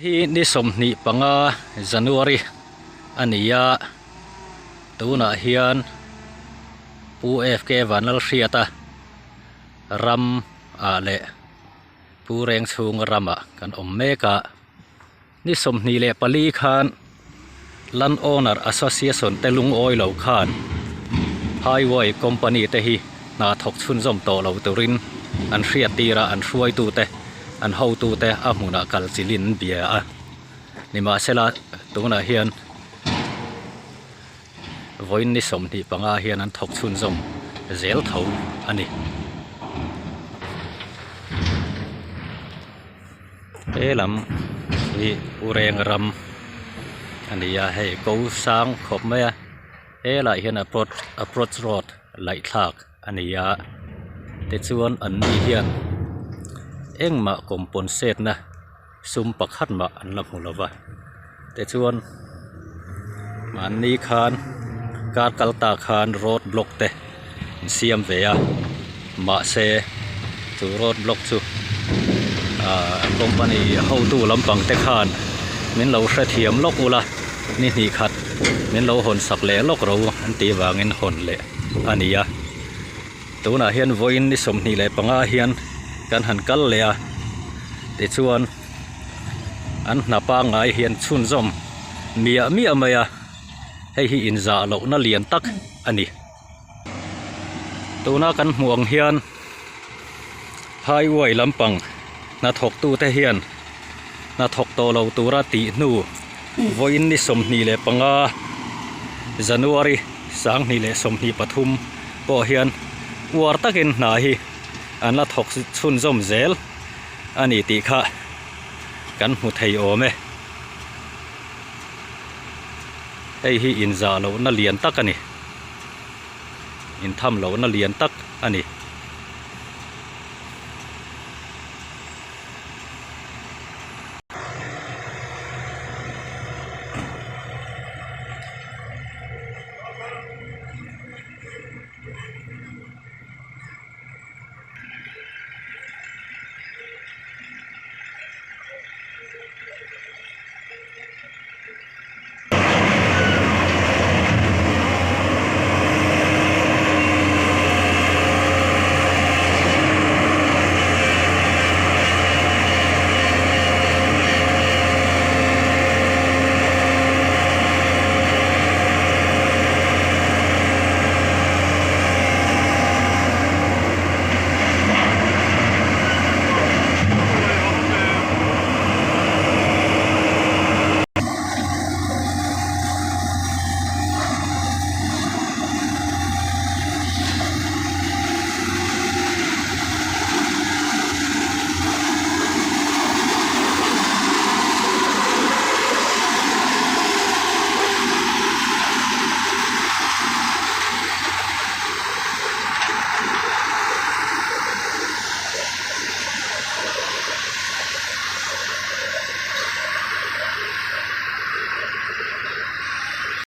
Hi ni 25 January a ni a, tunah hian Pu FK Vanlalhriata ram ah leh Pu Rengchhunga ramah kan awm mek a, ni 24 khan Land Owner Association te lungawi lo khan Highway Company te hi hna thawk chhunzawm tawh lo turin an hriattir a, an hruaitute an hotute a hmunah kal chilhin an bia a, nimahsela tunah hian vawiin ni 25 hian an thawk chhunzawm zel tho a ni. He lam hi U Reng ram a ni a, hei ko sang khawp mai a, helaiah hian approach approach road laih thlak a ni a tichuan an ni hian engmah compensate na sum pakhat mah an la hmu lo va tichuan mahni khan kar kal ta khan road block te an siam ve a mahse chu road block chu ahh company hotu lampang te khan min lo hrethiam lawk ula ni hnih khat min lo hawn sak leh lawk ro an tih vangin hawn leh a ni a tunah hian vawiin ni 25 hian kan han kal leh a tichuan an hna pangngai hian chhunzawm miah miah mai a hei hi inzah lohna lian tak a ni. Tuna kan hmuh ang hian highway lampang hnathawk tute hian hnathawk tawh lo tura tih hnu vawiin ni 25 January 2023 pawh hian uar takin hna hi an la thawk chhunzawm zel a ni tih kha kan hmu thei awm e. Hei hi inzah lohna lian tak a ni. Intham lohna lian tak a ni.